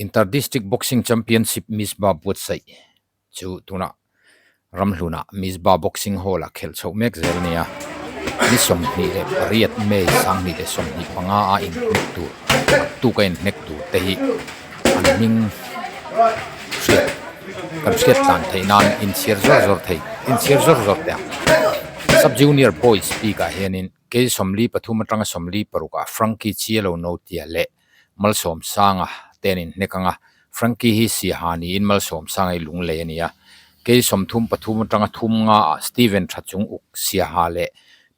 Inter District Boxing Championship Misba buatsaih chu tunah ramhlunah Misba Boxing Hall ah khelh chhoh mek zel a ni a. Ni 28 May 2025 a inhnek tur tuk a inhnek tur te hi an hming hriat kan hriat tlan theih nan inchhiar zawr zawr thei inchhiar zawr zawr teh ang. Sub Junior Boys bikah hianin kei 43 atanga 46 ah Frankie Chialo Notia leh Malsawmsanga te an inhnek ang a, Frankie hi Siaha niin Malsawmsanga hi Lunglei a ni a. Kei 33 atanga thum nga ah Steven Thachung uk Siaha leh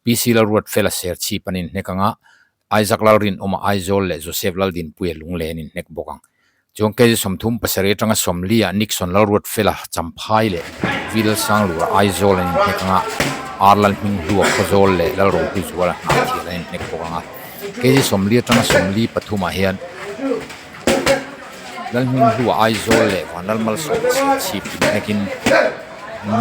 PC Lalruatfela Serchhip an inhnek ang a, Isaac Lalrinawma Aizawl leh Joseph Laldinpuia Lunglei an inhnek bawk ang. Chuan kei 37 atanga 40 ah Nixon Lalruatfela Champhai leh V Lalsanglura Aizawl an inhnek ang a, R Lalhminghlua Khawzawl leh Lalrohluzuala Hnahthial an inhnek bawk ang a. Kg 40 atanga 43 ah hian Lalhminghlua Aizawl leh Vanlalmalsawm Chhip inhnekin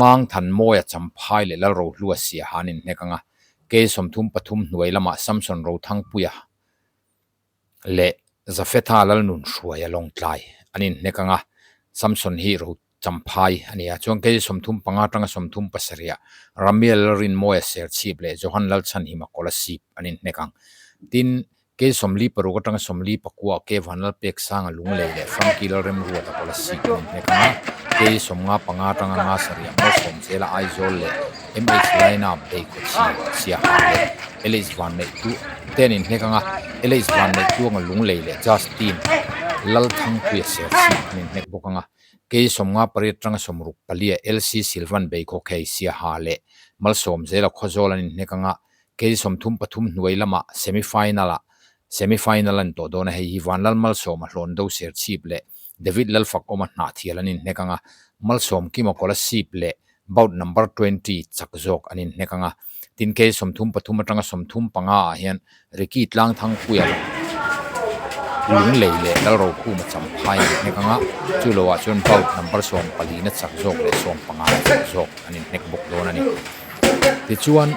Mangthanmawia Champhai leh Lalrohlua Siaha an inhnek ang a. Kg 33 hnuai lamah Samson Rothangpuia leh Zafetha Lalnunhruaia Lawngtlai an inhnek ang a. Samson hi Ro Champhai a ni a, chuan kei 35 atanga 37 ah Ramiel Lalrinmawia Serchhip leh Johan Lalchhanhima Kolasib an inhnek ang. Tin, kei 46 atanga 49 ah K Vanlalpeksanga Lunglei leh Frankie Lalremruata Kolasib an inhnek ang a, kei 55 atanga 37 ah Malsawmzela Aizawl leh MH Laina Beikawchhi Siaha leh LH Vanneihtu te an inhnek ang a, LH Vanneihtuanga Lunglei leh Justin Lalthangpuia Serchhip an inhnek bawk ang a. Kei 58 atanga 64 ah LC Silvan Beikhawkhei Siaha leh Malsawmzela Khawzawl an inhnek ang a, kei 33 hnuai lamah semi final ah semi final an tawh dawn a, hei hi Vanlal Malsawma Hlawn Do Serchhip leh David Lalfakawma Hnahthial an inhnek ang a, Malsawm Kima Kolasib leh bout number 20 chak zawk an inhnek ang a. Tin kei 33 atanga 35 ah hian Ricky Tlangthangpuia Lunglei leh Lalrokhuma Champhai an inhnek ang a, chu loah chuan bout number 14 na chak zawk leh 15 na chak zawk an inhnek bawk dawn a ni. Tichuan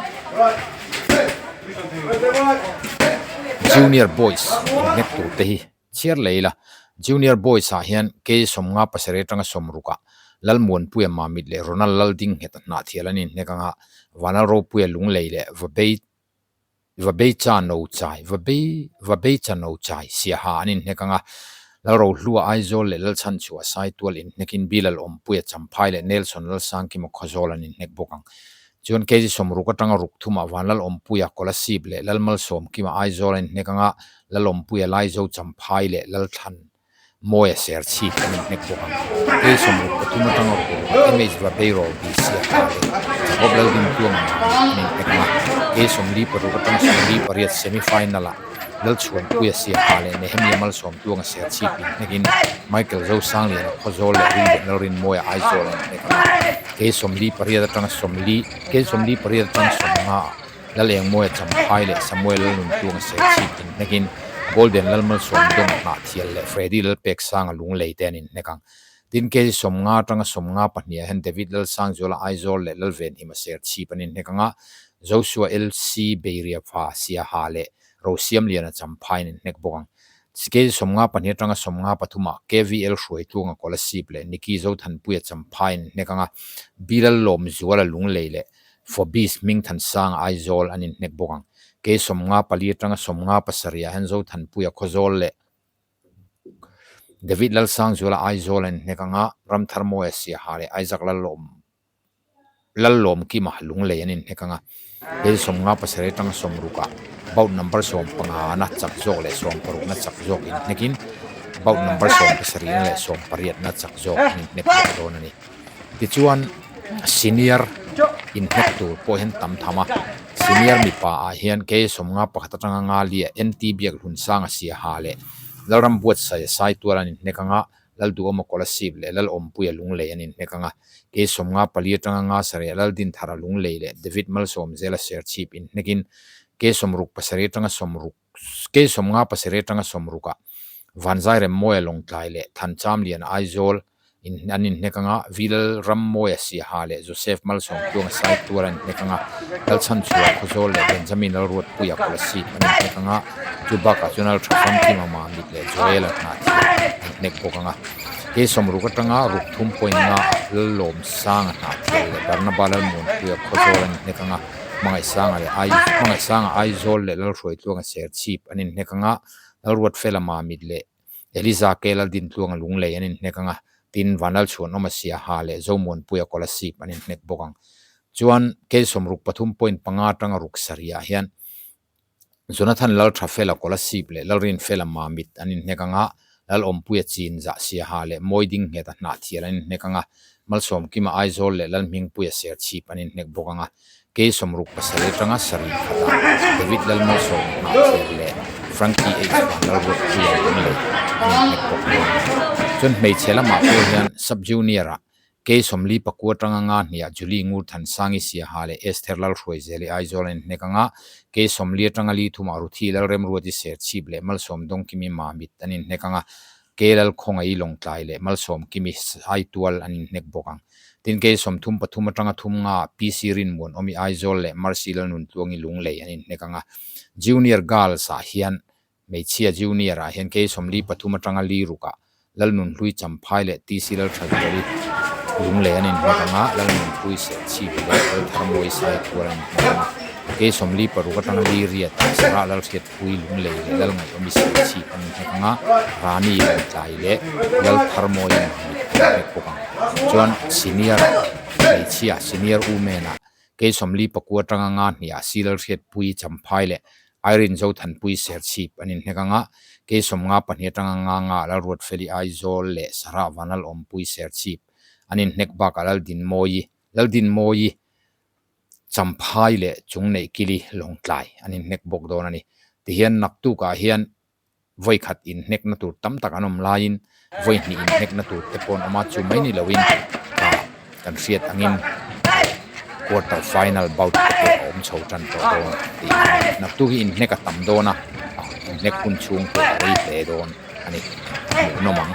Junior Boys inhnek tur te hi Chhiar lei la, Junior Boys ah hian K 57 atanga 60 ah Lalmuanpuia Mamit leh Ronald Laldingheta Hnahthial an inhnek ang a, Vanal Ropuia Lunglei leh Vabei Vabei Cha No Chai Vabei Vabei Cha No Chai Siaha an inhnek ang a, Lalrohlua Aizawl leh Lalchhanchhuah Saitual inhnekin Bilal Awmpuia Champhai leh Nelson Lalsangkima Khawzawl an inhnek bawk ang. Chuan kg 60 atanga ruk thumah Vanlal Awmpuia Kolasib leh Lalmalsawmkima Aizawl an inhnek ang a, Lalawmpuia Laizo Champhai leh Lalthlan Mawia Serchhip an inhnek bawk ang. Kg 63 atanga ruk rukah MH Vabeiro Bisiaka leh Jacob Laldintuanga Mami an inhnek ang a, kg 46 atanga 48 semi final ah Lalchhuanpuia Siaha leh Nehemia Malsawmtuanga Serchhip inhnekin Michael Zosangliana Khawzawl leh Reuben Lalrinmawia Aizawl an inhnek ang a. Kei 48 atanga 40 Kei 48 atanga 50 ah Lalengmawia Champhai leh Samuel Lalnuntuanga Serchhip inhnekin Golden Lalmalsawmdawng Hnahthial leh Freddy Lalpeksanga Lunglei te an inhnek ang. Tin kei 50 atanga 52 ah hian David Lalsangzuala Aizawl leh Lalvenhima Serchhip an inhnek ang a, Joshua LC Beiriapha Siaha leh Rosiamliana Champhai an inhnek bawk ang. Kg 52 atanga 53 ah KVL Hruaitluanga Kolasib leh Nicky Zothanpuia Champhai an inhnek ang a, Bilal Lawmzuala Lunglei leh Fobis Hmingthansanga Aizawl an inhnek bawk ang. Kg 54 atanga 57 ah hian Zothanpuia Khawzawl leh David Lalsangzuala Aizawl an inhnek ang a, Ramtharmawia Siaha leh Isaac Lalawm Lallawmkima Lunglei an inhnek ang a, kei 57 atanga 60 ah bout number 15 na chak zawk leh 60 na chak zawk inhnekin bout number 17 na leh 18 na chak zawk an inhnek bawk dawn a ni. Tichuan senior inhnek tur pawh hian tam tham a, senior mipa ah hian kei 51 atanga 54 ah NT Biakhlunsanga Siaha leh Lalrambuatsaia Saitual an inhnek ang a, Lalduhawma Kolasib leh Lalawmpuia Lunglei an inhnek ang a, kei 54 atanga 57 Laldinthara Lunglei leh David Malsawmzela Serchhip inhnekin kei 67 atanga 60 kei 57 atanga 60 ah Vanzairemmawia Lawngtlai leh Thanchamliana Aizawl in an inhnek ang a, Vilal Rammawia Siaha leh Joseph Malsawmtluanga Saitual an inhnek ang a, Lalchhanchhuah Khawzawl leh Benjamin Lalruatpuia Kolasib an inhnek ang a, chu bakah chuan Lalthafamkima Mamit leh Joel-a Hnahthial. inhnek bawk ang a. Kei sawmruk atanga ruk thum point nga ah Lalawmsanga Hnahthial leh Barnaba Lalmuanpuia Khawzawl an inhnek ang a, Hmangaihsanga leh Ai Hmangaihsanga Aizawl leh Lalhruaitluanga Serchhip an inhnek ang a, Lalruatfela Mamit leh Eliza Ke Laldintluanga Lunglei an inhnek ang a, tin Vanlalchhuanawma Siaha leh Zomuanpuia Kolasib an inhnek bawk ang. Chuan kei sawmruk pathum point panga atanga ruk sarih ah hian Jonathan Lalthafela Kolasib leh Lalrinfela Mamit an inhnek ang a, Lalawmpuia Chin Zah Siaha leh Mawiding Ngheta Hnahthial an inhnek ang a, Malsawmkima Aizawl leh Lalhmingpuia Serchhip an inhnek bawk ang a, Kei sawmruk pasarih atanga sarih khatah David Lalmalsawma Hnahthial leh Frankie H Vanlalruatpuia Lunglei an inhnek bawk dawn a ni. Chuan hmeichhe lamah pawh hian Sub-Junior-ah Kei sawmli pakua atanga nga hniah Julie Ngur Thansangi Siaha leh Esther Lalhruaizeli Aizawl an inhnek anga, Kei sawmli atanga li thumah Ruthi Lalremruati Serchhip leh Malsawm Dawngkimi Mamit an inhnek anga, Kei Lalkhawngaih Lawngtlai leh Malsawmkimi Saitual an inhnek bawk ang. Tin, Kei sawmthum pathum atanga thum nga PC Rinmuanawmi Aizawl leh Mercy Lalnuntluangi Lunglei an inhnek anga, Junior Girls ah hian Hmeichhia Junior ah hian Kei sawmli pathum atanga li rukah Lalnunhlui Champhai leh TC Lalthazuali Lunglei an inhnek ang a, Lalnunhlui Serchhip leh Laltharmawi Saitual an inhnek ang a. Kei sawmli paruk atanga li riat ah Sarah Lalhriatpui Lunglei leh Lalngaihawmi Serchhip an inhnek ang a, Rani Lawngtlai leh Laltharmawi Mamit an inhnek bawk ang. Chuan Senior Hmeichhia, Senior Women, ah Kei sawmli pakua atanga nga hniah C Lalhriatpui Champhai leh Irene Zothanpui Serchhip an inhnek ang a, kei sawmnga pahnih atanga nga nga Lalruatfeli Aizawl leh Sarah Vanlalawmpui Serchhip an inhnek bakah Laldinmawi Laldinmawi Champhai leh Chungneihkili Lawngtlai an inhnek bawk dawn a ni. Tihian naktukah hian vawi khat inhnekna tur tam tak an awm laiin vawi hnih inhnekna tur te pawh an awm a, chu mai ni loin ah kan hriat angin quarter final bout te pawh a awm chho tan tawh dawn tih a ni. Naktuk hi inhnek a tam dawn a, inhnek hun chhung pawh a rei hle dawn a ni, hmuhnawm ang.